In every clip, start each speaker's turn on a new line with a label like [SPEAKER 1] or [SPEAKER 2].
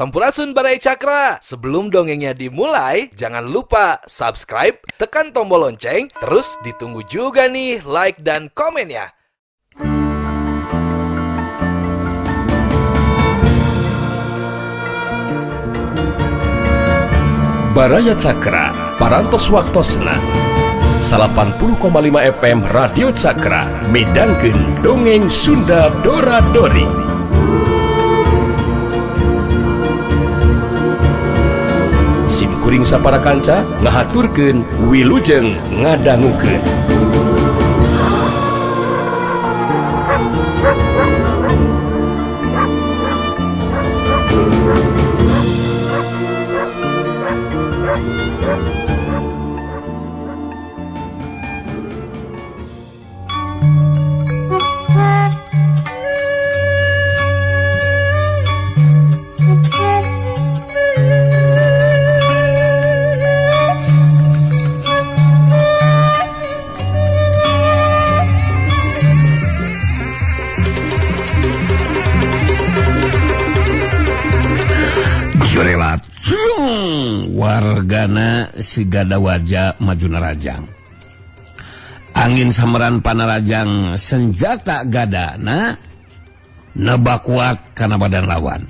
[SPEAKER 1] Sampurasun Baraya Cakra. Sebelum dongengnya dimulai, jangan lupa subscribe, tekan tombol lonceng, terus ditunggu juga nih like dan komennya.
[SPEAKER 2] Baraya Cakra, Parantos Waktosna 80,5 FM Radio Cakra midangkeun dongeng Sunda Dora Dori. Sim kuring sapara kanca ngahaturkeun wilujeng ngadangukeun.
[SPEAKER 3] Wargana sigada wajah maju narajang. Angin sameran panarajang senjata gadana nebak kuat kana badan lawan.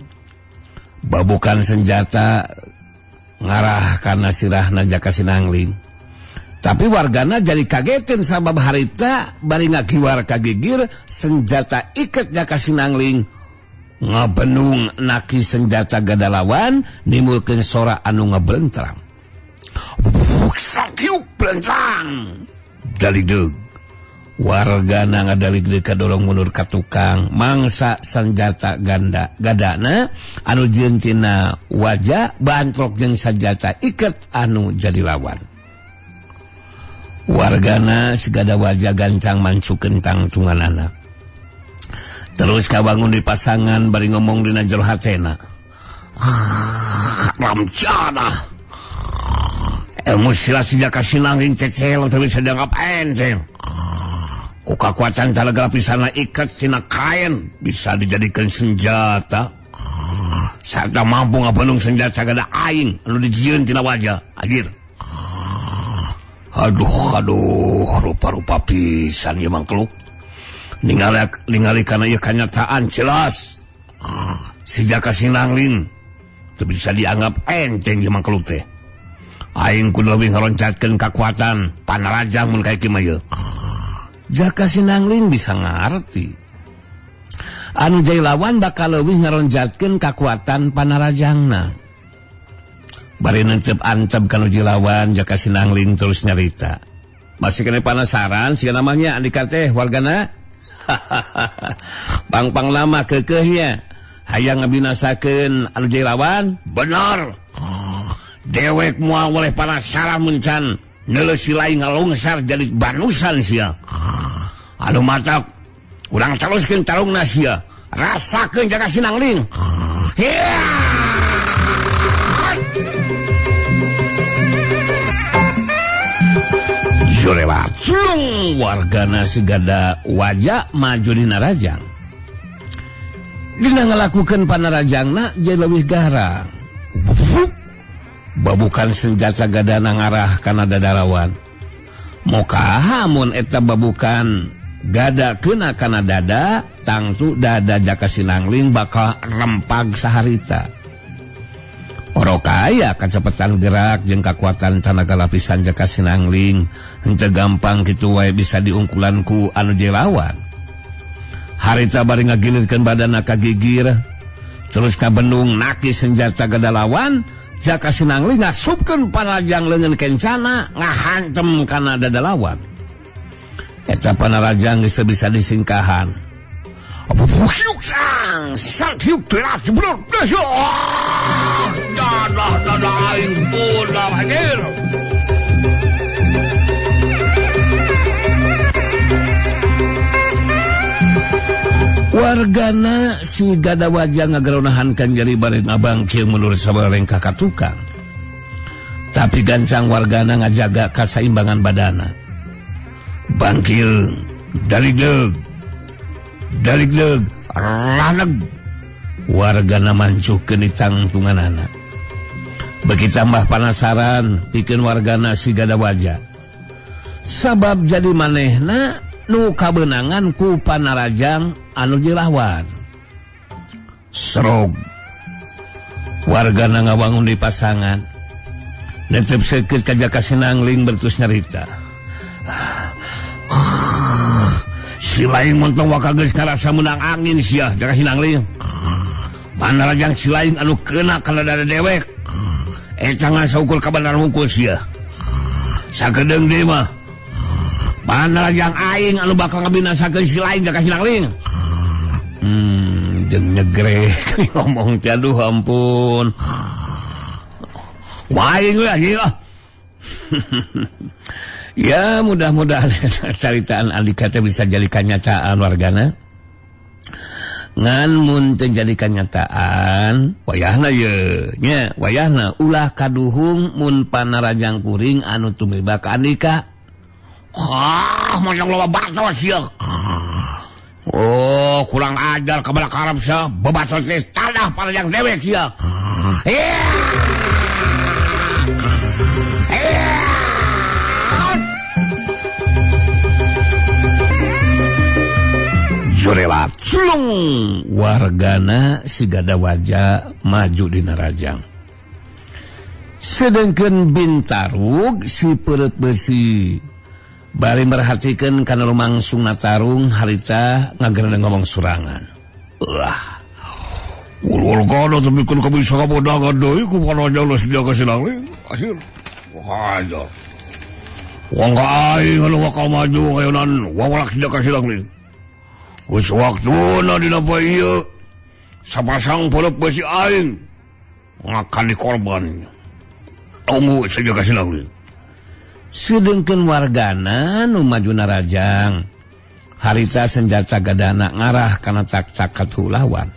[SPEAKER 3] Babukan senjata ngarah kana sirahna Jaka Sinangling. Tapi wargana jadi kagetin sabab harita bari ngakiwar kagigir senjata iket Jaka Sinangling ngabenung naki senjata gada lawan nimbulkeun sora anu ngablentrang. Sakiuk blentrang. Daligdeug. Wargana ngadaligdeug kadorong mundur ka tukang mangsa senjata ganda gadana anu jieun tina wajah bantrok jeung senjata iket anu jadi lawan. Wargana sigada wajah gancang mancukeun tangtunganana. Terus kabangun di pasangan bari ngomong dina jero hatena. Ramcana. Ilmu sila si Jaka Sinangling cecel teu bisa dianggap enteng. Ku kakuatan talaga lapisana ikat tina kain bisa dijadikan senjata. Sarta mampu ngabenung senjata gada aing anu dijieun tina wajah. Anjir. Aduh aduh rupa-rupa pisan ieu mangkluk. Ningali kana ieu kanyataan jelas si Jaka Sinangling teu bisa dianggap enteng ieu mangkluk teh. Aing kudu leuwih ngaroncatkeun kakuatan panarajang mun kaya kieu mah ieu. Jaka Sinangling bisa ngarti anu jadi lawan bakal leuwih ngaroncatkeun kakuatan panarajangna. Bari nencep ancep kanu lawan Jaka Sinangling terus nyarita. Masih kena penasaran siga namanya andika teh wargana. Pang-pang lama kekehnya hayang ngabinasakeun anu jadi lawan bener dewek moal boleh penasaran mun can neuleusi lain ngalungsar jadi banusan sia. Anu matak urang teruskeun tarungna sia rasakeun Jaka Sinangling. Jorewat wargana sigada wajah maju dina rajang. Dina ngalakukeun panarajangna jadi leuwih garang. Babukan senjata gadana ngarah kana dadarawan. Mokaha mun eta babukan gada kena kana dada, tangtu dada Jaka Sinangling bakal rempag saharita. Orokaya kacepetan gerak jeung kakuatan tanaga lapisan Jaka Sinangling henteu gampang kitu wae bisa diungkulan ku anu lawan. Harita bari ngagilirkeun badanna ka gigir terus ka bendung naki senjata gada lawan. Jaka Sinangling ngasupkeun panarajang leungeun kencana ngahantem kana dada lawan. Eta panarajang geus bisa disingkahan. Wargana si gada wajah ngageronahankan jari bari ngabangkil mundur sabarengkah ka tukang. Tapi gancang wargana ngajaga kasaimbangan badana. Bangkil daligdeug daligdeug raneg Wargana mancuhkeun ditangtunganana. Beki tambah panasaran pikeun wargana si gada wajah. Sabab jadi manehna nu kabeunangan ku panarajang anu dilawan. Serog wargana ngawangun di pasangan. Netep seukeut ka Jaka Sinangling bertus nyarita. Si lain montong waka geus ngarasa meunang angin sia Jaka Sinangling. Panarajang si lain anu keuna kana dada dewek. Eta ngasaukur kabenar hungkul sia. Sakedeung deui mah panarajang aing anu bakal ngabinasakeun si lain Jaka Sinangling. Jeung nyegrek ngomong teh aduh ampun. Waing we anjing lah. Ya mudah-mudahan caritaan Andika teh bisa jadi kenyataan wargana. Ngan mun teu jadi kenyataan wayahna ye nya wayahna ulah kaduhung mun panarajang kuring anu tumiba ka Andika. Ah, mojong loba batos sia. Oh, kurang ajar kabala karep sia, bebasos teh tadah panarajang dewek sia. Jurelat culung wargana si gada wajah maju dina rajang. Sedengkeun Bintarug si peureut besi bari merhatikeun kana lumangsungna tarung harita ngagerna ngomong surangan. Wah.
[SPEAKER 4] Ulur gada samikeun kabisa kabodangan deui ku panarajang si Jaka Sinangling. Akhir. Wah, aja. Wong ka aing anu bakal maju kayunan wawalak si Jaka Sinangling. Geus waktuna dina poe ieu sapasang peureut besi aing ngakan dikorban. Tunggu si Jaka Sinangling.
[SPEAKER 3] Sedengkeun wargana nu maju narajang harita senjata gadana ngarah kana cak-cak katuhu lawan.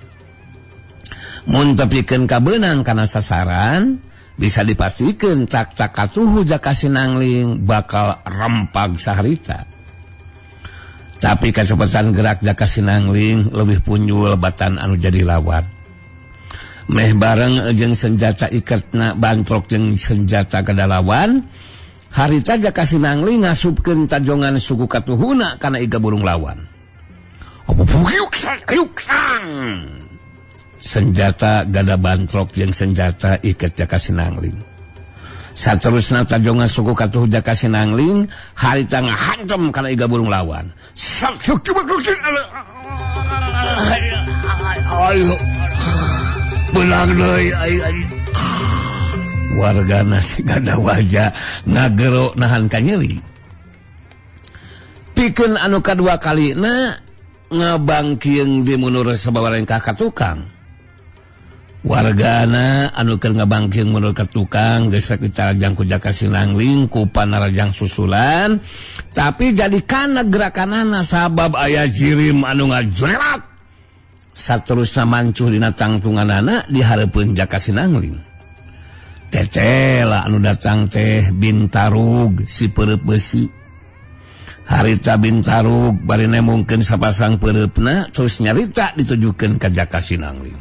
[SPEAKER 3] Mun tepikeun kabeunang kana sasaran bisa dipastikeun cak-cak katuhu Jaka Sinangling bakal rempag saharita. Tapi kecepatan gerak Jaka Sinangling lebih punjul batan anu jadi lawan. Meh bareng jeung senjata iketna bantrok jeung senjata kadalawan, harita Jaka Sinangling ngasupkeun tajongan suku katuhuna kana iga burung lawan. Senjata gada bantrok jeung senjata iket Jaka Sinangling. Saterusna tajongan suku katuh Jaka Sinangling harita ngahantem kana iga burung lawan. Wargana si gada wajah ngagero nahan kanyeri. Pikeun anu kadua kalina ngabangkieung di mundur sababarengkah ka tukang. Wargana anu keur ngabangkieung mundur ka tukang geus rek ditarajang ku Jaka Sinangling ku panarajang susulan, tapi jadi kana gerakanana sabab aya jirim anu ngajerat. Saterusna mancuh dina tangtunganana di hareupeun Jaka Sinangling. Tetela anu datang teh Bintarug si peureut besi. Harita Bintarug bari nemungkeun sapasang peureupna terus nyarita ditujukeun ka Jaka Sinangling.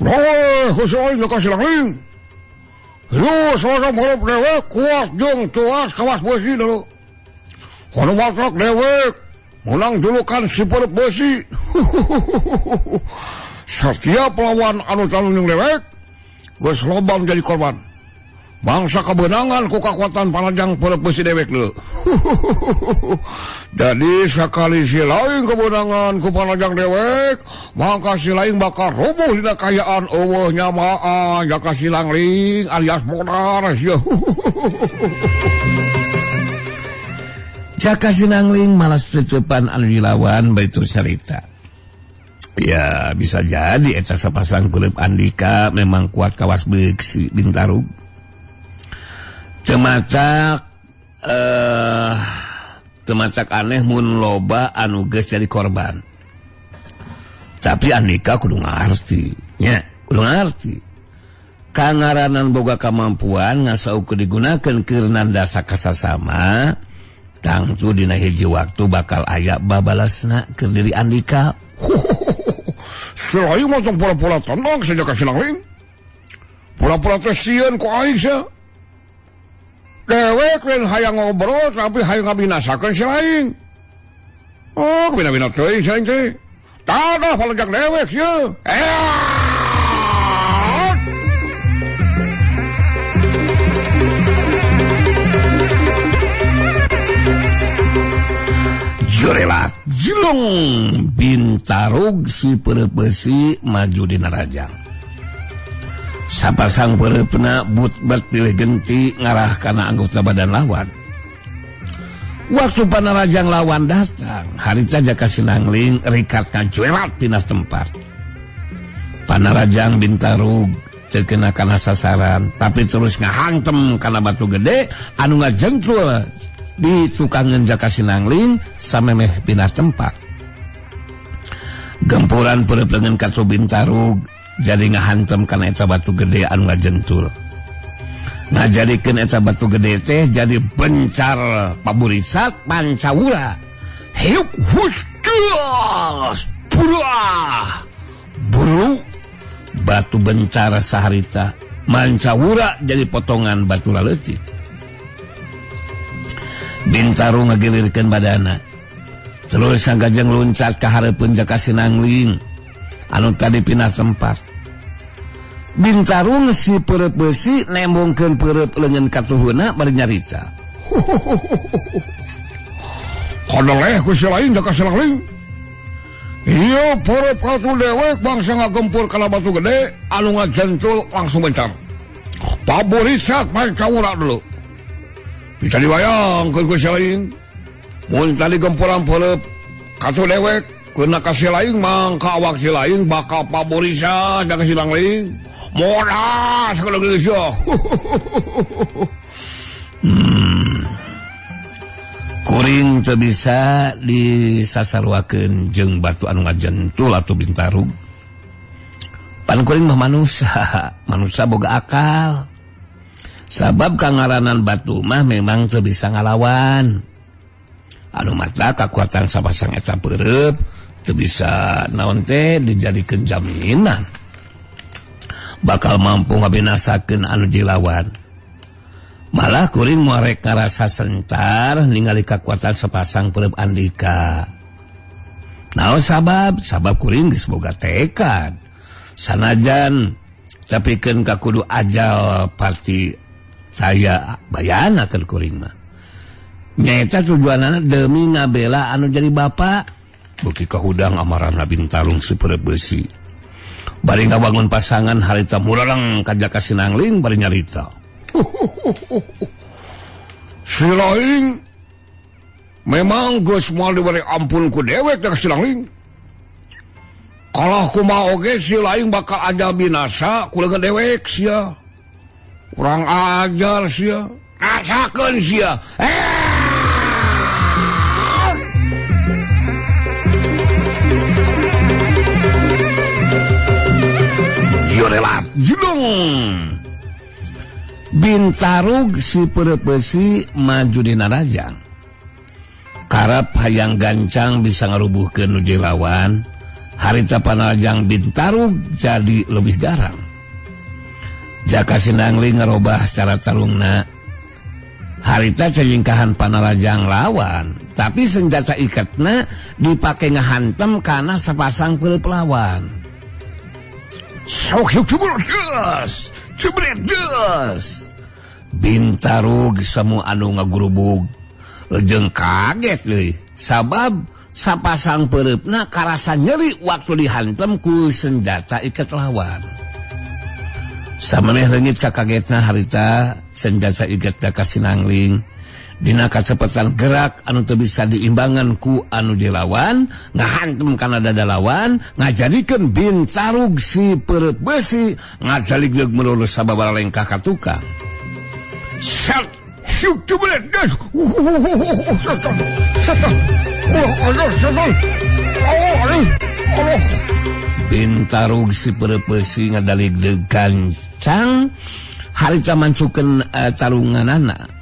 [SPEAKER 4] Rawe khusyai Jaka Sinangling. Lu sapasang peureub dewek kuat jeung tuas kawas besi dulu. Kono batrok dewek menang julukan si peureub besi. Setiap lawan anu calon jeung dewek geus loba menjadi korban. Bangsa kebenangan ku kakuatan panajang peureub besi dewek dulu. Jadi sakali si lain kebenangan ku panajang dewek, maka si lain bakal rubuh dina kayaan eueuh nyamaan Jaka Sinangling alias modar sia.
[SPEAKER 3] Jaka Sinangling malas cecepan anu dilawan baitu cerita. Ya bisa jadi eta sapasang kuleup Andika memang kuat kawas beuksi Bintarug. Temacak temacak aneh mun loba anu geus jadi korban. Tapi Andika kudu ngarti nya, kudu ngarti. Kangaranan boga kamampuan ngasaukeun digunakeun keur nandasa kasasama. Tangtu dina hiji waktu bakal aya babalasna keur diri Andika.
[SPEAKER 4] Si lain mah tong pura-pura tenang si Jaka Sinangling. Pura-pura teh sieun ku aing sia. Dewek lain hayang ngobrol tapi hayang ngabinasakeun si lain. Oh, bina-bina teuing si lain teh. Tadah palejak dewek sia.
[SPEAKER 3] Jurelat jilong Bintarug si peureup besi maju dina rajang. Sapasang peureupna but-but pilih genti ngarah kana anggota badan lawan. Waktu panarajang lawan datang, harita Jaka Sinangling rikat ngajuelat pindah tempat. Panarajang Bintarug teu kena kana sasaran, tapi terus ngahantem kana batu gede anu ngajentul di tukangan Jaka Sinangling samemeh pindah tempat. Gempuran peureub leungeun katu Bintarug jadi ngahantem kana eta batu gede anu ngajentul. Ngajadikeun eta batu gede teh jadi bencar paburisat pancawura. Hiuk huskeus purah. Buru batu bencar saharita mancawura jadi potongan batu laleutik. Bintarug ngagilirkeun badana. Terus sanggajeng luncat ka hareupeun Jaka Sinangling anu tadi pindah tempat. Bintarug si peureub besi nembongkeun peureub leungeun katuhuna bari nyarita.
[SPEAKER 4] Kadeleh ku si lain Jaka Sinangling. Ieu peureub katu dewek bangsa ngagempur kana batu gede anu ngajentul langsung bencar. Paburisat pancawura dulu. Bisa dibayangkeun ku si lain. Mun tadi gempuran peureub katu dewek kena ka si lain mangka awak si lain bakal paburisat Jaka Sinangling. Modas kalau geus sia.
[SPEAKER 3] Kuring teu bisa disasaruakeun jeung batu anu ngajentul atuh Bintarug. Pan kuring mah manusa, manusa boga akal. Sabab kangaranan batu mah memang teu bisa ngalawan. Anu mata kakuatan sapasang eta peureub teu bisa naon teh dijadikeun jaminan. Bakal mampu ngabinasakeun anu dilawan. Malah kuring moarek ngarasa sentar ningali kakuatan sepasang peureub Andika. Naon sabab? Sabab kuring geus boga tekad. Sanajan tapikeun ka kudu ajal parti saya bayana keur kuring mah. Nyaeta tujuanana demi ngabela anu jadi bapa. Beuki kahudang amarana Bintarung si peureub besi. Bari ngabangun pasangan harita murarang ka Jaka Sinangling bari nyarita.
[SPEAKER 4] Si lain memang geus moal diberi ampun ku dewek Jaka Sinangling. Kalah kumaha oge si lain bakal aja binasa ku leungeun dewek sia. Urang ajar sia, rasakeun sia.
[SPEAKER 3] Jorelat jilong. Bintarug si peureub besi maju dina rajang. Karep hayang gancang bisa ngarubuhkeun nu dilawan. Harita panarajang Bintarug jadi lebih garang. Jaka Sinangling ngarobah cara tarungna. Harita cejingkahan panarajang lawan, tapi senjata ikatna dipake ngahantem kana sapasang peureub lawan. Sok Bintarug semua anu ngagurubug jeung kaget leuy sabab sapasang peureupna karasa nyeri waktu dihantem ku senjata ikat lawan. Samaneh leungit kakagetna harita senjata ikat Jaka Sinangling dina kacepetan gerak anu teu bisa diimbangan ku anu dilawan ngahantem kana dada lawan ngajadikeun Bintarug si peureub besi ngajaligdeug melulus sababaraha lengkah ka tukang.
[SPEAKER 4] Set siuk jebret des.
[SPEAKER 3] Bintarug si peureub besi ngadaligdeug gancang harita mancukeun tarunganana.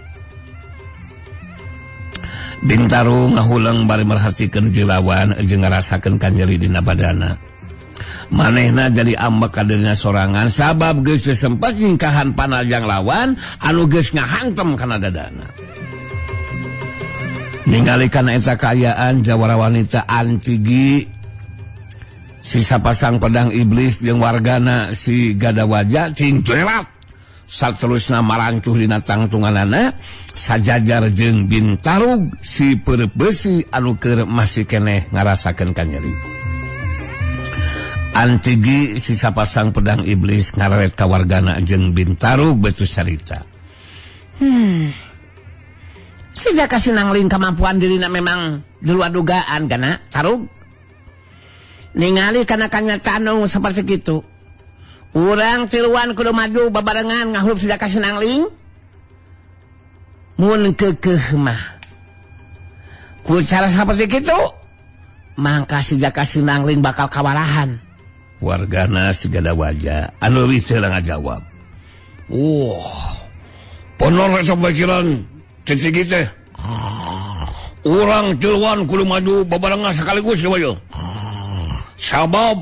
[SPEAKER 3] Bintaro ngahuleng bari merhatikeun jilawan jeung ngarasakeun kanyeri dina badana. Manehna jadi ambek ka dirina sorangan sabab geus teu sempet nyingkahan panajang lawan anu geus ngahantem kana dadana. Ningali kana eta kaayaan jawara wanita Antigi sisa pasang pedang iblis jeung wargana si Gadawaja cingcerat saterusna marancuh dina tangtunganana sajajar jeung Bintarug si peureub besi anu keur masih keneh ngarasakeun kanyeri. Antigi sisa pasang pedang iblis ngareret ka wargana jeung Bintarug betus carita.
[SPEAKER 5] Sejak kasinangling kemampuan dirina memang di luar dugaan kana Tarug. Ningali kana kanyataan nu seperti kitu. Urang tiluan kudu maju babarengan ngahurup sejak kasinangling. Mun keukeuh mah ku cara seperti kitu mangka sejak kasinangling bakal kawalahan.
[SPEAKER 3] Wargana si Gadawaja anu teu ngajawab. Wah, bener eta pikiran cicigi teh. Urang tiluan kudu maju babarengan sekaligus ieu. Sabab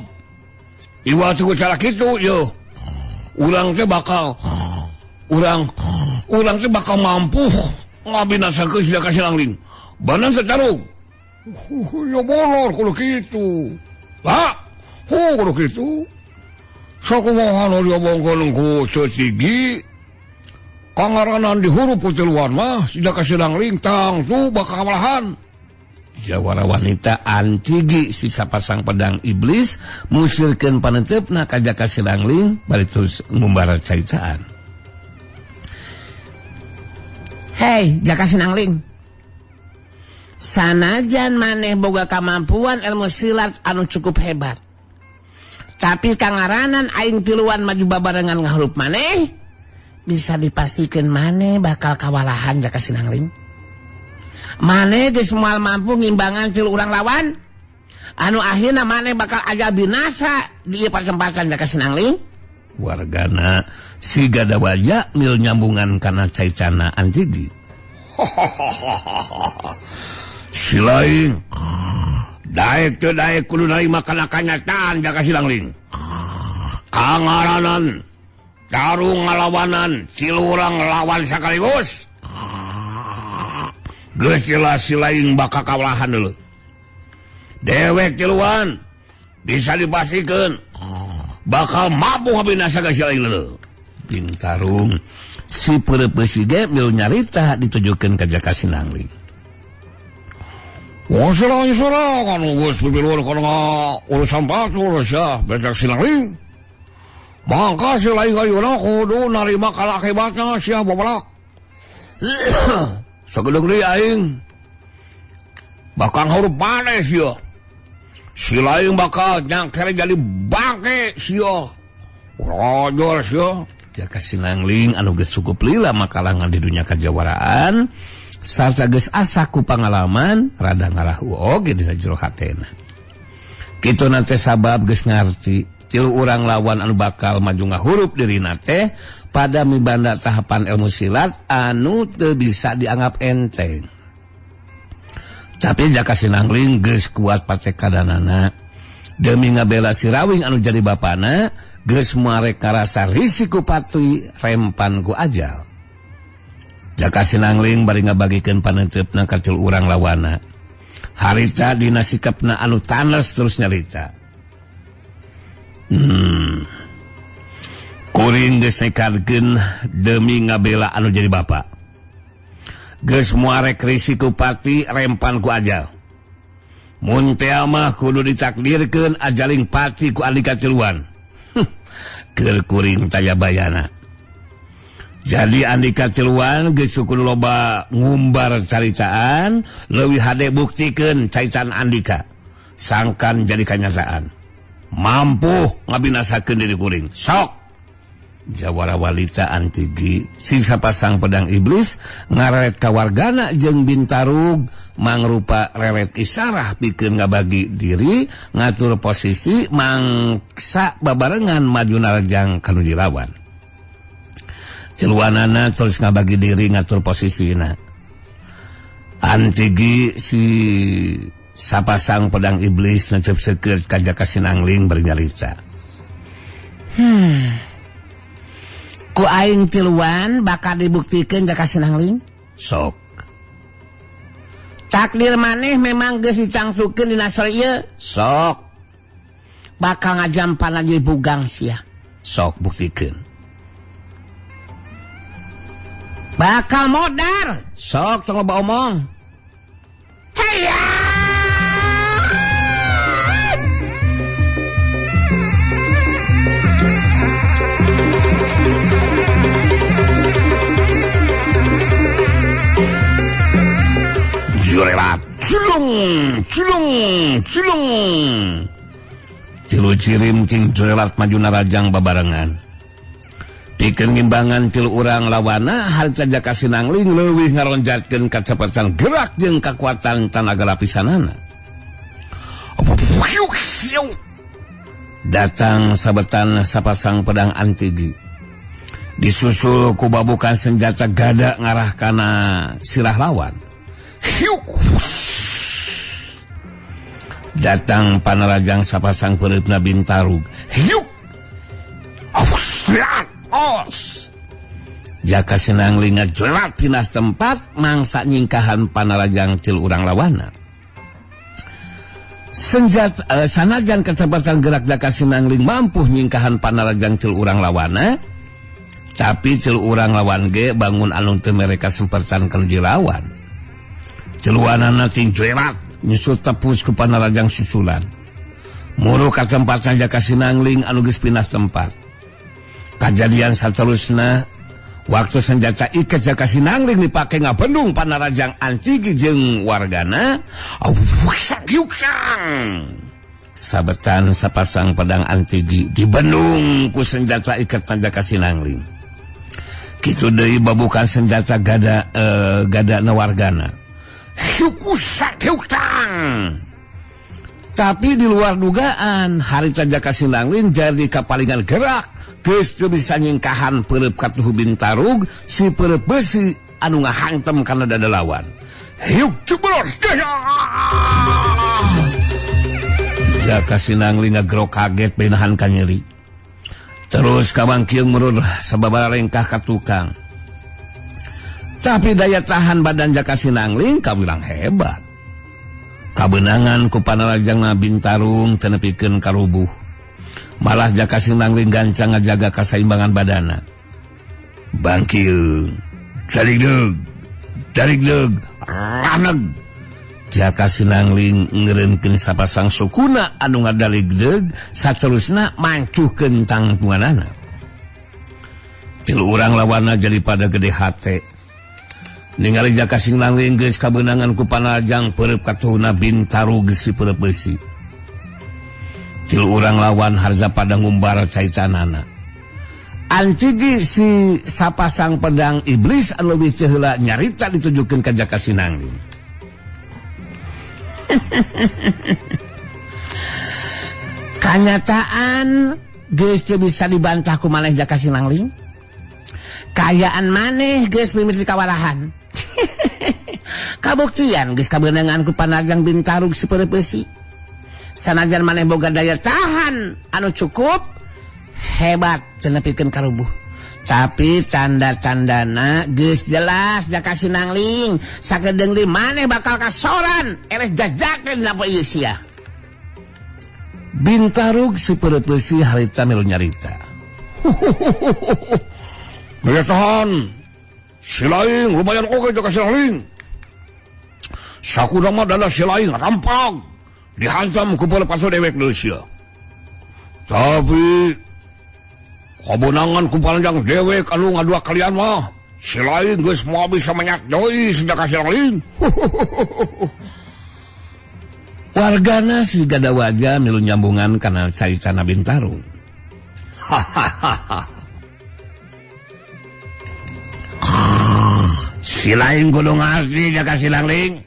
[SPEAKER 3] iwal ku cara kitu ieu. Urang teh bakal urang teh bakal mampu ngabinasakeun si Kasilangling. Banan setarung. Ya bolor kudu kitu. Lah, kudu kitu. Sakumaha nu diomongkeun ku Cicigi kangaranan dihurup ku tiluan mah si Kasilangling tangtu bakal kamalahan. Jawara wanita Antigi sisa pasang pedang iblis musirkeun panenteupna ka Jaka Silangling bari terus ngumbara caritaan.
[SPEAKER 5] Hei Jaka Sinangling, sanajan maneh boga kamampuan ilmu silat anu cukup hebat, tapi kangaranan aing tiluan maju babarengan ngahurup maneh, bisa dipastikan maneh bakal kawalahan Jaka Sinangling. Maneh geus moal mampu ngimbangan tilu urang lawan, anu akhirna maneh bakal aja binasa di ieu persempatan Jaka Sinangling.
[SPEAKER 3] Wargana si Gadawaja mil nyambungan kana caicana Antigi. Si lain daek teu daek kudu narima kana kanyataan Jaka Silangling. Kangaranan tarung ngalawanan tilu urang lawan sakaligus. Geus jelas si lain bakal kawalahan deuleu. Dewek tiluan bisa dipastikeun bakal mampu ngabinasa ka si lain deuleu. Bintarung si peureub besi ge milu nyarita ditujukeun ka Jaka Sinangling.
[SPEAKER 4] Wah, serang anu geus pipiluan kana urusan batur sia Jaka Sinangling. Mangka si lain ayeuna kudu narima kana akibatna sia babalak. Sagedeung deui aing bakal hurup maneh sia. Si lain bakal nyangkere jadi bangke sia. Rojol sia.
[SPEAKER 3] Jaka Sinangling anu geus cukup lila makalangan di dunya kajawaraan sarta geus asa ku pangalaman rada ngarahu oge dina jero hatena. Kitu na teh sabab geus ngarti tilu urang lawan anu bakal maju ngahurup dirina teh pada mibanda tahapan ilmu silat anu teu bisa dianggap enteng. Tapi Jaka Sinangling geus kuat patekadanana demi ngabela si Rawing anu jadi bapana geus muarek karasa risiko patui rempan ku ajal. Jaka Sinangling bari ngabagikeun panenteupna ka tilu urang lawana. Harita dina sikapna anu tanes terus nyarita. Kuring geus nekadkeun demi ngabela anu jadi bapa. Geus muarek risiko pati rempan ku ajal. Mun teh mah kudu ditakdirkeun ajaling pati ku andika tiluan. Keur kuring taya bayana. Jadi andika tiluan geus kudu loba ngumbar caritaan, leuwih hade buktikeun caritaan andika. Sangkan jadi kanyataan. Mampu ngabinasakeun diri kuring. Sok. Jawara walita Antigi sisa pasang pedang iblis ngaret ka wargana jeung Bintarug mangrupa reret isarah pikeun ngabagi diri ngatur posisi mangsa babarengan maju narjang kanu dilawan. Tiluanana terus ngabagi diri ngatur posisina. Antigi si sapasang pedang iblis ngecep sekeut ka Jaka Sinangling bari nyarita.
[SPEAKER 5] Ku aing tiluan bakal dibuktikeun Jaka Sinangling.
[SPEAKER 3] Sok.
[SPEAKER 5] Takdir maneh memang geus dicangsukeun dina sore ieu.
[SPEAKER 3] Sok.
[SPEAKER 5] Bakal ngajampan aja bugang sia.
[SPEAKER 3] Sok buktikeun.
[SPEAKER 5] Bakal modar.
[SPEAKER 3] Sok tong loba omong.
[SPEAKER 5] Heya!
[SPEAKER 3] Jurelat, cilung, cilung, cilung. Tilu cirim ting jurelat maju narajang babarengan. Pikeun ngimbangan tilu urang lawana harita Jaka Sinangling leuwih ngaronjatkeun kacepetan gerak jeung kakuatan tanaga lapisanana. Datang sabetan sapasang pedang antigi. Disusul ku babukan senjata gada ngarah kana sirah lawan. Datang panarajang sapasang peureupna Bintarug. Hiuk. Os. Jaka Sinangling ngajelat pinas tempat mangsa nyingkahan panarajang til urang lawana. Senjata sanajan kecepatan gerak Jaka Sinangling mampu nyingkahan panarajang til urang lawana, tapi til urang lawan ge bangun anu teu mereka sempertan kana dilawan. Celuanana ting jerat nyusut tepus ku panarajang susulan. Muru ka tempatna Jaka Sinangling anu geus pinas tempat. Kajadian saterusna waktu senjata iket Jaka Sinangling dipake ngabendung panarajang Antigi jeung wargana. Sabetan sapasang pedang Antigi dibendung ku senjata iket Jaka Sinangling. Kitu deui babukan senjata gada gadana wargana. Tapi di luar dugaan harita Jaka Sinangling jadi kapalingan gerak geus teu bisa nyingkahan peureub katuhu Bintarug si peureub besi anu ngahantem kana dada lawan. Hiuk jeblor. Jaka Sinangling ngagrok kaget benahan ka nyeri. Terus kabangkiung murur sababaraha lengkah ka tukang. Tapi daya tahan badan Jaka Sinangling kawilang hebat. Kabenangan ku panarajangna Bintarung teu nepikeun karubuh. Malah Jaka Sinangling gancang ngajaga kasaimbangan badana. Bangkiung, darigdeug, darigdeug, raneg. Jaka Sinangling ngeureunkeun sapasang sukuna anu ngadaligdeug saterusna mancuhkeun tangtunganana. Tilu urang lawanna jadi pada gede hate. Ningali Jaka Sinangling geus kabeunangan ku panarajang peureub katuhuna Bintarug si peureub besi. Tilu urang lawan harza pada ngumbar caicanana. Antigi si sapasang pedang iblis anu leuwih teu heula nyarita ditujukeun ka Jaka Sinangling.
[SPEAKER 5] Kanyataan geus teu bisa dibantah ku maneh Jaka Sinangling. Kaayaan maneh geus mimiti kawarahan. Kabuktian geus kabeunangan ku panarajang Bintarug si peureub besi. Sanajan maneh boga daya tahan anu cukup hebat teu nepikeun karubuh. Tapi tanda-tandana geus jelas Jaka Sinangling sakedeung deui maneh bakal kasoran eleh jajakeun dina poe ieu sia.
[SPEAKER 3] Bintarug si peureub besi harita milu nyarita. Daya tahan si laing lumayan oge Jaka Sinangling. Sakuda mah dada si laing rampag dihantam ku peureub kaso dewek deui sia. Tapi kabeunangan ku panjang dewek anu ngadua kalian mah si laing geus moal bisa menyak deui si Jaka Sinangling.
[SPEAKER 5] Wargana si gada wajah milu nyambungan kana caritana Bintarung.
[SPEAKER 3] Hahaha. Si laing kudu ngarti Jaka Sinangling.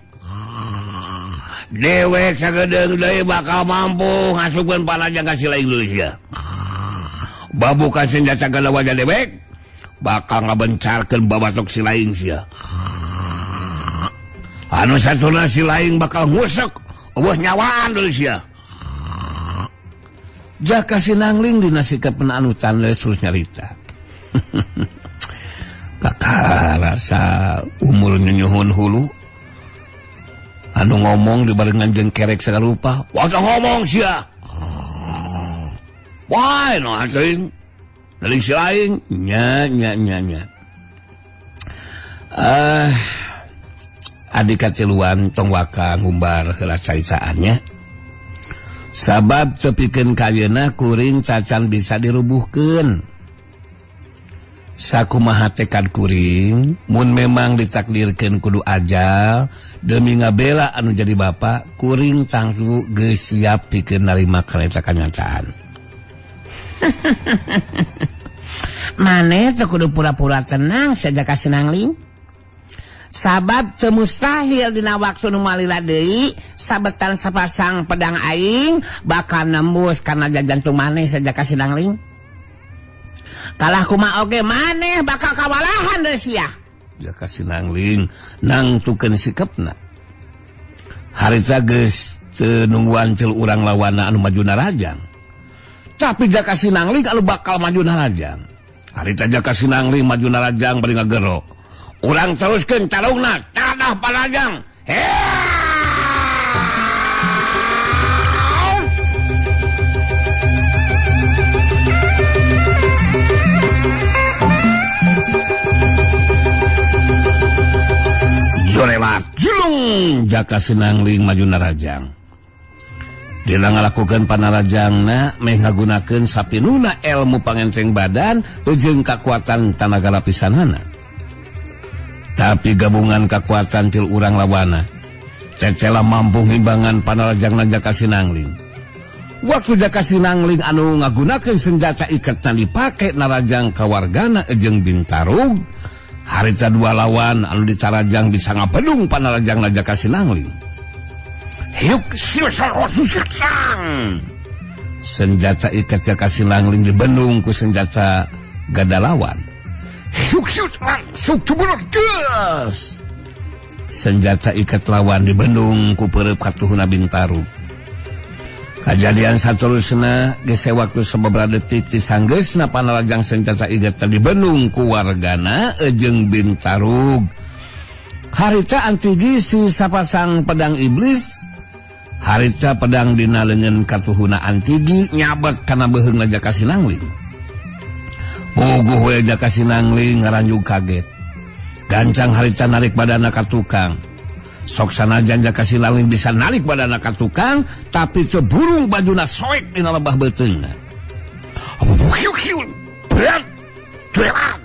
[SPEAKER 3] Dewek sagedeung deui bakal mampu ngasupkeun panajang ka si laing deui sia. Babukan senjata gada wajah dewek bakal ngabencarkeun babatok si laing sia. Anu satuna si laing bakal ngusek eueuh nyawaan deui sia.
[SPEAKER 5] Jaka Sinangling dina sikapna anu tanles terus nyarita.
[SPEAKER 3] Kakak rasa umur nyunyuhun hulu. Anu ngomong dibarengan jeung kerek sagarupa. Wah ngomong sia. Wah no anjing. Dari si laing nya nya nya nya.
[SPEAKER 5] Adik katiluan tong waka ngumbar heula caritaannya. Sabab tepikeun kayeuna kuring cacan bisa dirubuhkeun. Sakumaha tekad kuring mun memang ditakdirkeun kudu ajal demi ngabela anu jadi bapa kuring tangtu geus siap pikeun narima kana kanyataan. Maneh teu kudu pura-pura tenang saja ka Sinangling. Sabab teu mustahil dina waktu nu malila deui sabetan sapasang pedang aing bakal nembus kana jantung maneh saja ka Sinangling. Kalah kumaha oge maneh bakal kawalahan deui sia.
[SPEAKER 3] Jaka Sinangling nangtukeun sikepna. Harita geus teu nungguan cel urang lawana anu maju narajang. Tapi Jaka Sinangling anu bakal maju narajang. Harita Jaka Sinangling maju narajang bari ngagero. Urang teruskeun tarungna tadah panajang. Jorelat julung
[SPEAKER 5] Jaka Sinangling maju narajang. Dina ngalakukeun panarajangna meh ngagunakeun sapinuna ilmu pangenteng badan jeung kakuatan tanaga lapisanana. Tapi gabungan kakuatan til urang lawana cecela mampu ngimbangan panarajangna Jaka Sinangling. Waktu Jaka Sinangling anu ngagunakeun senjata iketan dipake narajang kawargana jeung Bintarug, harita dua lawan anu ditarajang bisa ngapedung panarajangna Jaka Sinangling. Hiuk senjata ikat Jaka Sinangling dibendung ku senjata gadalawan. Senjata ikat lawan dibendung ku peureub katuhuna Bintarug. Kajadian saterusna geus waktu sababaraha detik disanggeusna panarajang senjata ikat dibendung ku wargana jeung Bintarug. Harita antigi si sapasang pedang iblis. Harita pedang dina leungeun katuhuna antigi nyabet kana beuheungna Jaka Sinangling. Puguh we Jaka Sinangling ngaranjug kaget. Gancang harita narik badana ka tukang. Sok sanajan Jaka Sinangling bisa narik badana ka tukang, tapi teu burung bajuna soek dina lebah beuteungna. Berat, berat.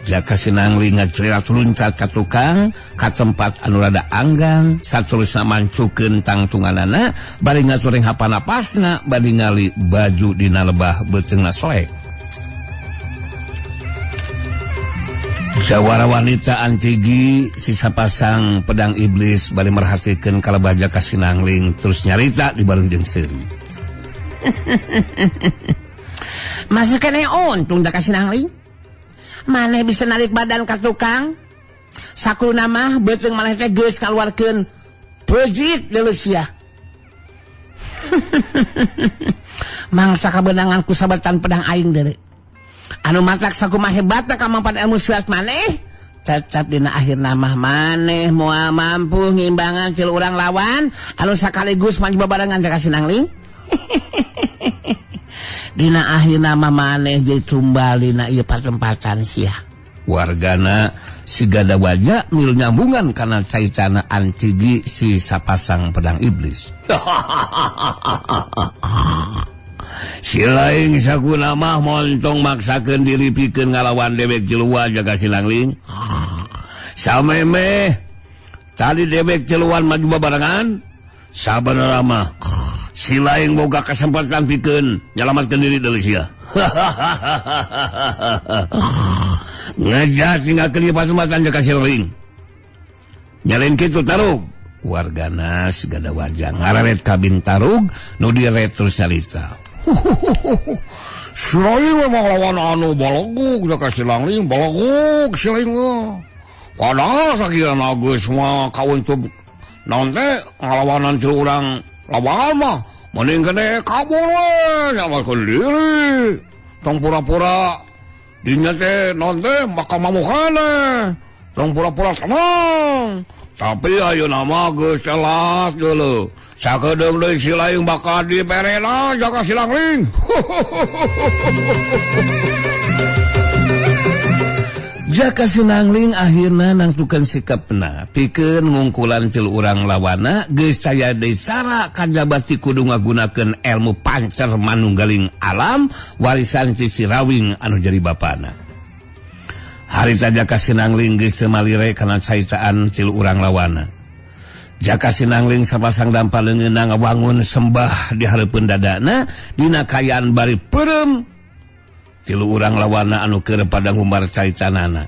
[SPEAKER 5] Jaka Sinangling ngacerat luncat ka tukang ka tempat anu rada anggang saterusna mancukeun tangtunganana bari ngatureng hapanapasna bari ngali baju dina lebah beuteungna soek. Jawara wanita antigi sisa pasang pedang iblis bari merhatikeun kalebah Jaka Sinangling terus nyarita di bareng jeung seuri. Masih kene untung Jaka Sinangling. Maneh bisa narik badan ka tukang. Sakuluna mah beuteung maneh teh geus kaluarkeun pejit deuleu sia. Mangsa kabeunangan ku sabetan pedang aing deui. Anu matak sakumaha hebatna kamampan ilmu silat maneh, tetep dina akhirna mah maneh moal mampu ngimbangan cil urang lawan anu sakaligus maju babarengan Jaka Sinangling. Dina akhirna mah maneh jadi tumbal dina ieu patempatan sia.
[SPEAKER 3] Wargana sigada wajah mil nyambungan kana caitana antigi si sapasang pedang iblis. Si laing sakuna mah montong maksakeun diri pikeun ngalawan dewek jeluan Jaka Sinangling. Samemeh tadi dewek jeluan maju babarengan, sabenerna mah si laing boga kesempatan pikeun nyalamatkeun diri deui sia. Ngejas ninggalkeun ieu pasumatan Jaka Sinangling. Nyalain kitu Tarug. Wargana sigada wajah ngararet ka Bintarug nu diret terus nyarita. Si laing memang lawan anu balagug Jaka Sinangling, balagug si laing mah.
[SPEAKER 4] Padahal sakirana geus mah kauncup naon teh ngalawanan si urang lawan mah mending kene kabur we nyalakeun diri. Tong pura-pura dinya teh naon teh bakal mamukana. Tong pura-pura senang. Tapi ayeuna mah geus telat geuleuh. Sakedeung deui si laing bakal diberena Jaka Sinangling.
[SPEAKER 5] Jaka Sinangling akhirna nangtukeun sikapna pikeun ngungkulan tilu urang lawana geus caya deui cara kajaba ti kudu ngagunakeun ilmu pancer manunggaling alam warisan ti si Rawing anu jadi bapana. Harita Jaka Sinangling geus teu malire kana caicaan tilu urang lawana. Jaka Sinangling sapasang dampal leungeunna ngawangun sembah di hareupeun dadana dina kaayaan bari peureum tilu urang lawana anu keur pada ngumbar caicanana.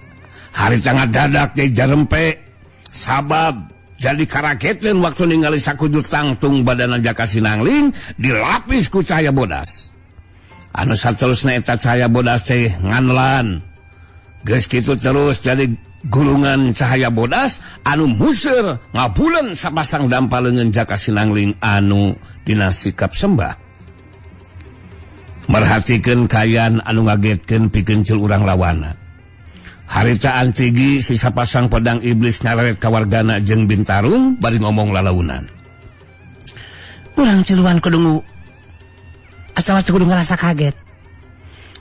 [SPEAKER 5] Harita ngadadak deui jarempe sabab jadi karaketeun waktu ningali sakujur tangtung badana Jaka Sinangling dilapis ku cahaya bodas. Anu saterusna eta cahaya bodas teh nganlan. Geus kitu terus jadi gulungan cahaya bodas anu museur ngabuleun sapasang dampal leungeun Jaka Sinangling anu dina sikap sembah. Merhatikeun kaayaan anu ngagetkeun pikeun ceul urang lawana. Harita Antigi si sapasang pedang iblis ngareret ka wargana jeung Bintarung bari ngomong lalaunan. Urang tiluan kudu atawa kudu ngarasa kaget.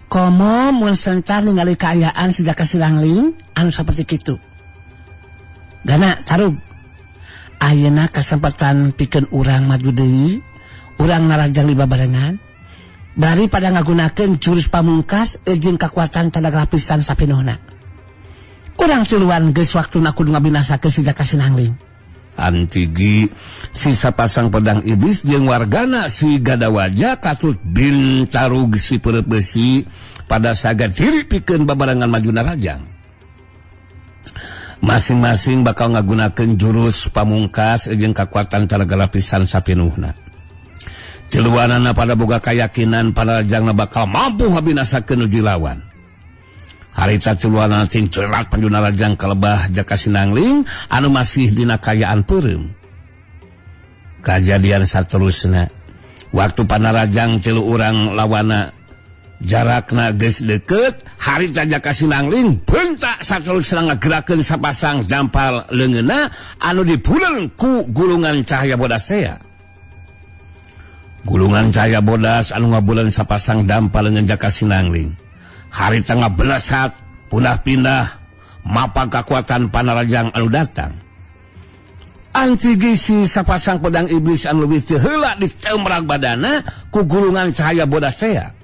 [SPEAKER 5] Komo mun sencar ningali kaayaan si Jaka Sinangling anu saperti kitu. Gana carug. Ayeuna kasempatan pikeun urang maju deui, urang narajang di babarengan. Bari pada ngagunakeun jurus pamungkas jeung kakuatan tanda lapisan sapinuhna. Urang tiluan geus waktuna kudu ngabinasakeun si Jaka Sinangling. Antigi si sapasang pedang iblis jeung wargana si Gadawaja katut Bintarug si peureut besi pada saga diri pikeun babarengan maju narajang. Masing-masing bakal ngagunakeun jurus pamungkas jeung kakuatan tanda lapisan sapinuhna. Tiluanana pada boga kayakinan panarajangna bakal mampu ngabinasakeun nu dilawan. Harita tiluanana cincerat maju narajang kalebah Jaka Sinangling anu masih dina kaayaan peureum. Kajadian saterusna waktu panarajang tilu urang lawana jarakna geus deukeut, harita Jaka Sinangling bentak saterusna ngagerakeun sapasang dampal leungeunna anu dibuleun ku gulungan cahaya bodas tea. Gulungan cahaya bodas anu ngabuleun sapasang dampal leungeun Jaka Sinangling. Harita ngabelesat punah-pindah mapag kakuatan panarajang anu datang. Antigi si sapasang pedang iblis anu leuwih teu heula ditemrag badana ku gulungan cahaya bodas tea.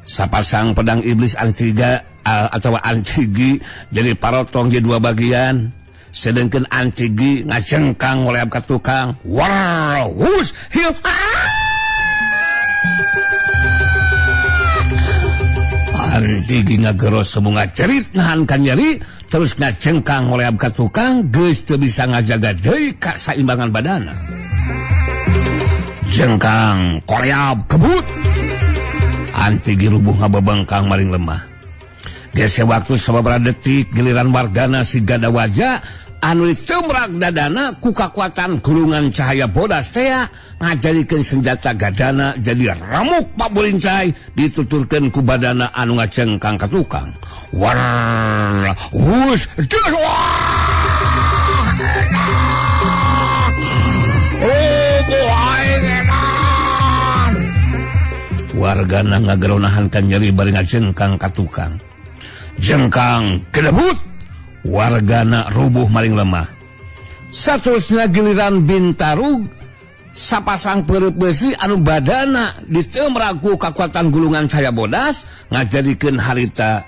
[SPEAKER 5] Sapasang pedang iblis antiga atawa antigi jadi parotong di dua bagian. Sedengkeun antigi ngacengkang ngoleab ka tukang. War, hus, hil. Antigi ngageros semunga cerit nahan kanyeri terus ngacengkang ngoleab ka tukang geus teu bisa ngajaga deui kasaimbangan badana. Jengkang koreab kebut. Antigi rubuh ngabebengkang maring lemah. Gese waktu sababaraha detik giliran wargana si Gadawaja anu ditemrak dadana ku kakuatan gulungan cahaya bodas tea ngajadikeun senjata gadana jadi remuk pabulincai dituturkeun ku badana anu ngacengkang ka tukang. War wus des wah. Oh aing edan. Wargana ngageronahan kan nyeri bari ngacengkang ka tukang. Jengkang kedebut. Wargana rubuh maring lemah. Saterusna giliran Bintarug sapasang peureut besi anu badana ditemrag ku kakuatan gulungan cahaya bodas ngajadikeun harita